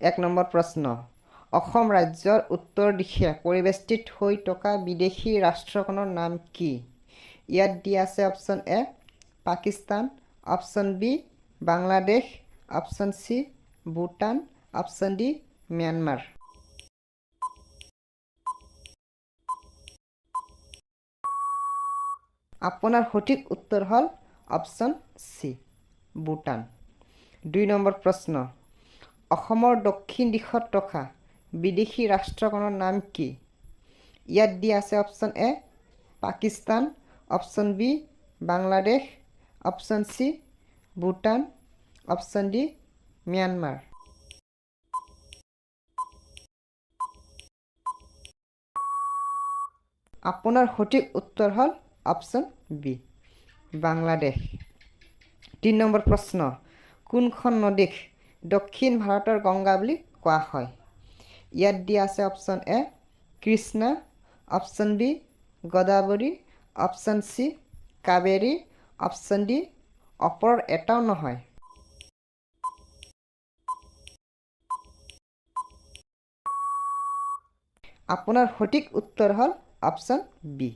1 number প্ৰশ্ন, অসম ৰাজ্যৰ উত্তৰ দিশে পৰিৱেষ্টিত হৈ থকা বিদেশী ৰাষ্ট্ৰখনৰ নাম কি? ইয়াত দিয়া আছে option A Pakistan, option B Bangladesh, option C Bhutan, option D Myanmar. আপোনাৰ সঠিক উত্তৰ হ'ল অপশ্যন চি ভূটান। 2 নম্বৰ প্ৰশ্ন, অসমৰ দক্ষিণ দিশত থকা বিদেশী ৰাষ্ট্ৰখনৰ নাম কি? ইয়াত দিয়া আছে option A Pakistan, option B Bangladesh, option C Bhutan, option D Myanmar. আপোনাৰ সঠিক উত্তৰ হ'ল অপশ্যন বি বাংলাদেশ। 3 নম্বৰ প্ৰশ্ন, কোনখন নদীক দক্ষিণ ভাৰতৰ গংগা বুলি কোৱা হয়? ইয়াত দিয়া আছে option A Krishna, option B Godavari, option C Kaveri, option D ওপৰৰ এটাও নহয়। আপোনাৰ সঠিক উত্তৰ হ'ল অপশ্যন বি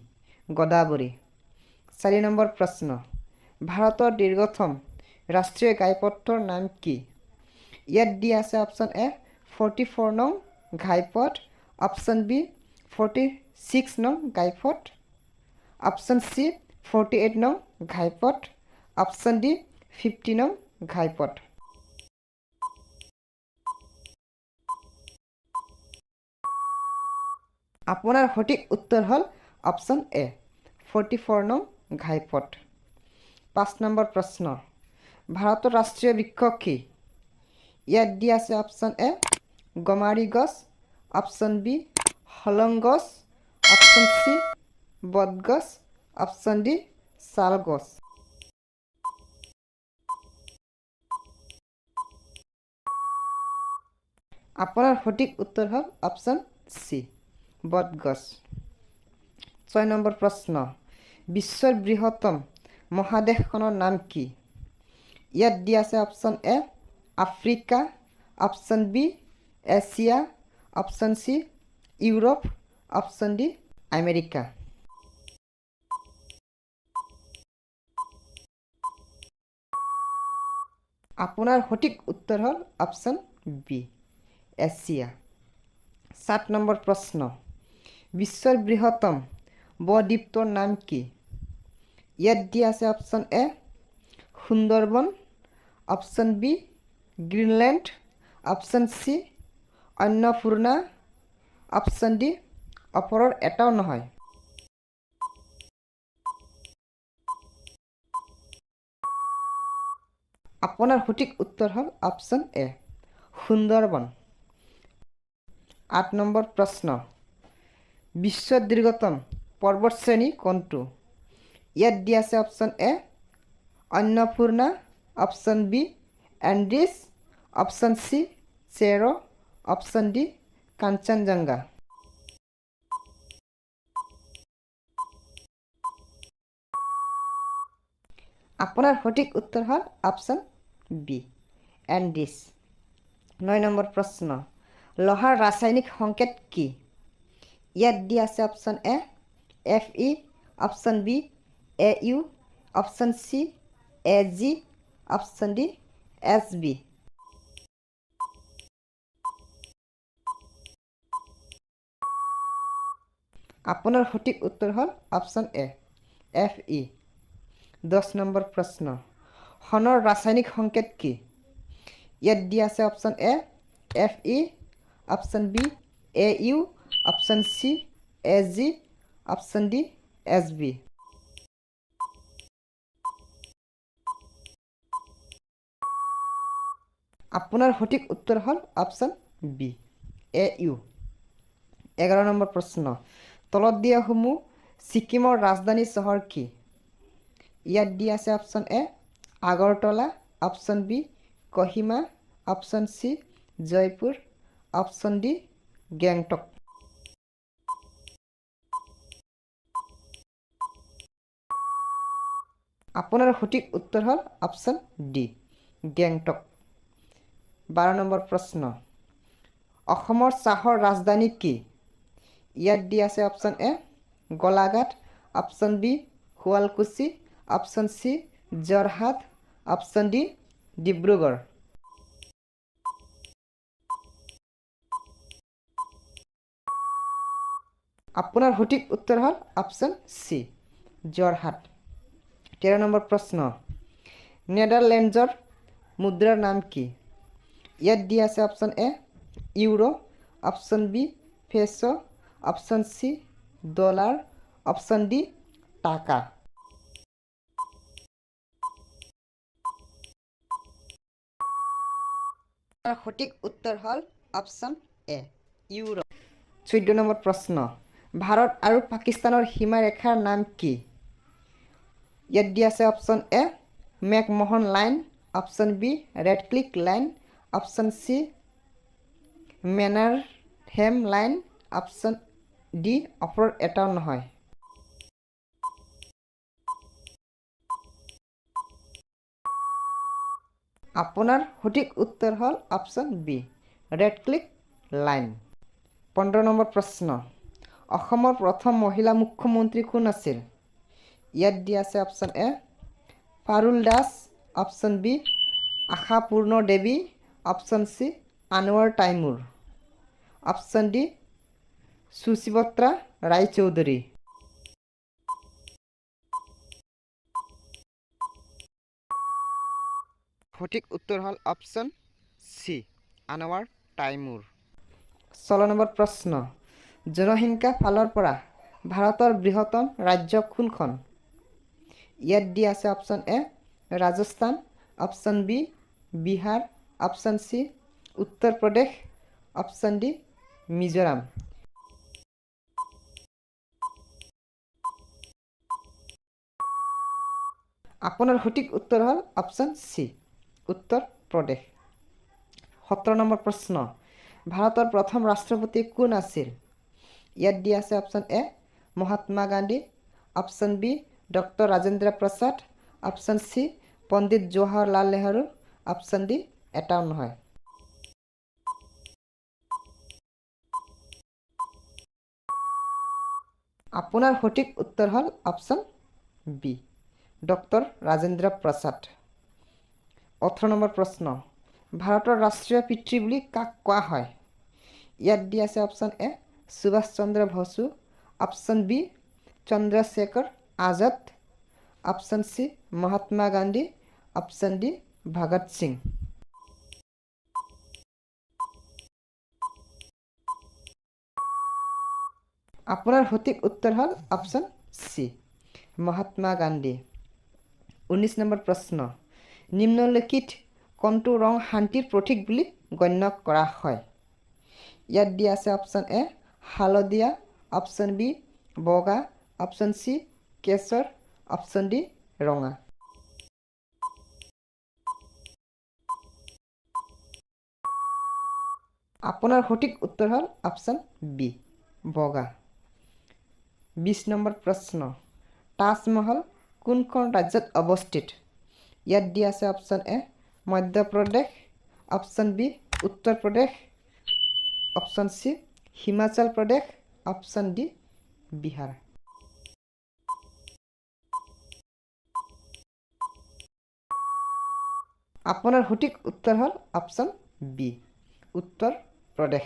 গোদাবৰী। 4 নম্বৰ প্ৰশ্ন, ভাৰতৰ দীৰ্ঘতম ৰাষ্ট্ৰীয় ঘাইপথটোৰ নাম কি? ইয়াত দিয়া আছে অপশ্যন এ 44 নং ঘাইপথ, অপশ্যন বি 46 নং ঘাইপথ, অপশ্যন চি 48 নং ঘাইপথ, অপশ্যন ডি 50 নং ঘাইপথ। আপোনাৰ সঠিক উত্তৰ হ'ল অপশ্যন এ 44 নং ঘাইপথ। 5 নম্বৰ প্ৰশ্ন, ভাৰতৰ ৰাষ্ট্ৰীয় বৃক্ষ কি? ইয়াত দিয়া আছে অপশ্যন এ গমাৰি গছ, অপশ্যন বি হলং গছ, অপশ্যন চি বটগছ, অপশ্যন ডি শাল গছ। আপোনাৰ সঠিক উত্তৰ হ'ল অপশ্যন চি বটগছ। 6 নম্বৰ প্ৰশ্ন, বিশ্বৰ বৃহত্তম মহাদেশখনৰ নাম কি? ইয়াত দিয়া আছে option A Africa, option B Asia, option C Europe, option D America. আপোনাৰ সঠিক উত্তৰ হ'ল অপশ্যন বি এছিয়া। 7 নম্বৰ প্ৰশ্ন, বিশ্বৰ বৃহত্তম বদ্বীপটোৰ নাম কি? ইয়াত দিয়া আছে option A Sundarban, option B Greenland, option C Annapurna, option D ওপৰৰ এটাও নহয়। আপোনাৰ সঠিক উত্তৰ হ'ল অপশ্যন এ সুন্দৰবন। 8 নম্বৰ প্ৰশ্ন, বিশ্বৰ দীৰ্ঘতম পৰ্বতশ্ৰেণী কোনটো? ইয়াত দিয়া আছে option A Annapurna, option B Andes, option C চেৰ', option D Kanchenjunga. আপোনাৰ সঠিক উত্তৰ হ'ল অপশ্যন বি এণ্ডিছ। 9 নম্বৰ প্ৰশ্ন, লোহাৰ ৰাসায়নিক সংকেত কি? ইয়াত দিয়া আছে option A F E, option B A U, option C A G, option D S B. আপোনাৰ সঠিক উত্তৰ হ'ল option A F E. 10 number প্ৰশ্ন, সোণৰ ৰাসায়নিক সংকেত কি? ইয়াত দিয়া আছে option A F E, option B A U, option C A G, option D S B. আপোনাৰ সঠিক উত্তৰ হ'ল অপশ্যন বি এ ইউ। 11 নম্বৰ প্ৰশ্ন, তলত দিয়াসমূহ ছিকিমৰ ৰাজধানী চহৰ কি? ইয়াত দিয়া আছে option A Agartala, option B Kohima, option C Jaipur, option D Gangtok. আপোনাৰ সঠিক উত্তৰ হ'ল অপশ্যন ডি গেংটক। 12 নম্বৰ প্ৰশ্ন, অসমৰ চাহৰ ৰাজধানী কি? ইয়াত দি আছে option A Golaghat, option B Sualkuchi, option C Jorhat, option D Dibrugarh. আপোনাৰ সঠিক উত্তৰ হ'ল অপশ্যন চি যোৰহাট। 13 নম্বৰ প্ৰশ্ন, নেডাৰলেণ্ডছৰ মুদ্ৰাৰ নাম কি? ইয়াত দি আছে option A euro, option B peso, option C dollar, option D taka. সঠিক উত্তৰ হ'ল অপশ্যন এ ইউৰো। 14 নম্বৰ প্ৰশ্ন, ভাৰত আৰু পাকিস্তানৰ সীমাৰেখাৰ নাম কি? ইয়াত দি আছে option A McMahon Line, option B Radcliffe Line, option C Mannerheim Line, option D ওপৰৰ এটাও নহয়। আপোনাৰ সঠিক উত্তৰ হ'ল অপশ্যন বি ৰেডক্লিফ লাইন। 15 নম্বৰ প্ৰশ্ন, অসমৰ প্ৰথম মহিলা মুখ্যমন্ত্ৰী কোন আছিল? ইয়াত দি আছে option A Parul Das, option B Ashapurna Devi, option C Anwar Taimur, option D Suchitra Roychowdhury. সঠিক উত্তৰ হ'ল অপশ্যন চি আনোৱাৰ টাইমুৰ। 16 নম্বৰ প্ৰশ্ন, জনসংখ্যা ফালৰ পৰা ভাৰতৰ বৃহত্তম ৰাজ্য কোনখন? ইয়াত দি আছে option A Rajasthan, option B Bihar, option C Uttar Pradesh, option D Mizoram. আপোনাৰ সঠিক উত্তৰ হ'ল option C Uttar Pradesh. 17 number প্ৰশ্ন, ভাৰতৰ প্ৰথম ৰাষ্ট্ৰপতি কোন আছিল? ইয়াত দি আছে option A Mahatma Gandhi, option B doctor Rajendra Prasad, option C Pandit Jawaharlal Nehru, option D এটাও নহয়। আপোনাৰ সঠিক উত্তৰ হ'ল option B doctor Rajendra Prasad. 18 number প্ৰশ্ন, ভাৰতৰ ৰাষ্ট্ৰীয় পিতৃ বুলি কাক কোৱা হয়? ইয়াত দি আছে option A Subhash Chandra Bose, option B Chandrashekhar Azad, option C Mahatma Gandhi, option D Bhagat Singh. আপোনাৰ সঠিক উত্তৰ হ'ল option C Mahatma Gandhi. 19 number প্ৰশ্ন, নিম্নলিখিত কোনটো ৰং শান্তিৰ প্ৰতীক বুলি গণ্য কৰা হয়? ইয়াত দিয়া আছে অপশ্যন এ হালধীয়া, অপশ্যন বি বগা, অপশ্যন চি কেশৰ, অপশ্যন ডি ৰঙা। আপোনাৰ সঠিক উত্তৰ হ'ল অপশ্যন বি বগা। 20 নম্বৰ প্ৰশ্ন, তাজমহল কোনখন ৰাজ্যত অৱস্থিত? ইয়াত দিয়া আছে option A Madhya Pradesh, option B Uttar Pradesh, option C Himachal Pradesh, option D Bihar. আপোনাৰ সঠিক উত্তৰ হ'ল অপশ্যন বি উত্তৰ প্ৰদেশ।